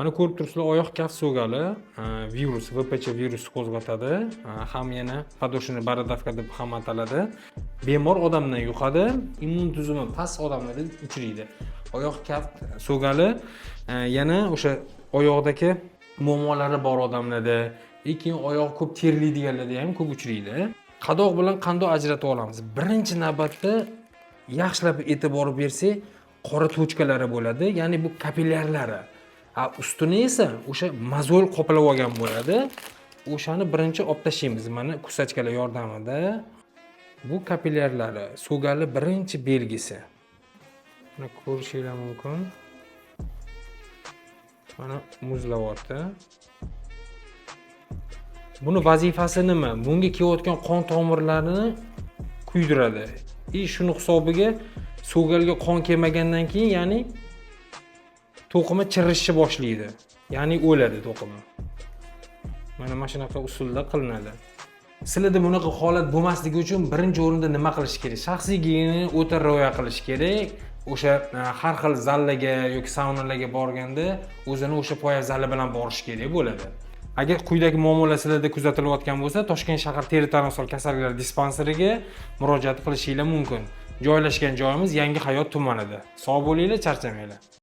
Mana, ko'rib turibsizlar, oyoq kaft so'gali virus, ВПЧ virus qo'zg'atadi. Ham yana подошвенный бородавка deb ham ataladi. Bemor odamdan yuqadi, immun tuzumi past odamlarda uchraydi. Oyoq kaft so'gali yana o'sha oyoqdagi muammolari bor odamlarda и keyin oyog'i ko'p terlaydiganlarda ham ko'p uchraydi. Qadoq bilan qandoq ajratib olamiz? Birinchi navbatda yaxshilab e'tibor bersak, qora точка lari bo'ladi, ya'ni bu kapillyarlari. A ustini esa o'sha мозоль qoplab olgan bo'ladi. O'shani birinchi olib tashlaymiz, mana, кусачка lar yordamida. Bu kapillyarlari, so'gali birinchi belgisi. Mana, ko'rishinglar mumkin. Mana, muzlayapti. Buni vazifasi nima? Bunga kelayotgan qon tomirlarini kuydiradi. И shuni hisobiga so'galga qon kelmagandan keyin, ya'ni to'qima chirishni boshlaydi. Ya'ni o'ladi to'qima. Mana shunaqa usulda qilinadi. Sizlarda bunaqa holat bo'lmasligi uchun birinchi o'rinda nima qilish kerak? Shaxsiy gigiyenani o'ta rioya qilish kerak. O'sha har xil zallarga yoki saunalarga borganda o'zini o'sha poyabzali bilan borish kerak bo'ladi. Agar quyidagi muammolar sizlarda kuzatilayotgan bo'lsa, Toshkent shahar teri tanosil kasalliklari dispanseriga murojaat qilishinglar mumkin. Joylashgan joyimiz Yangi Hayot tumanida. Sog' bo'linglar, charchamanglar.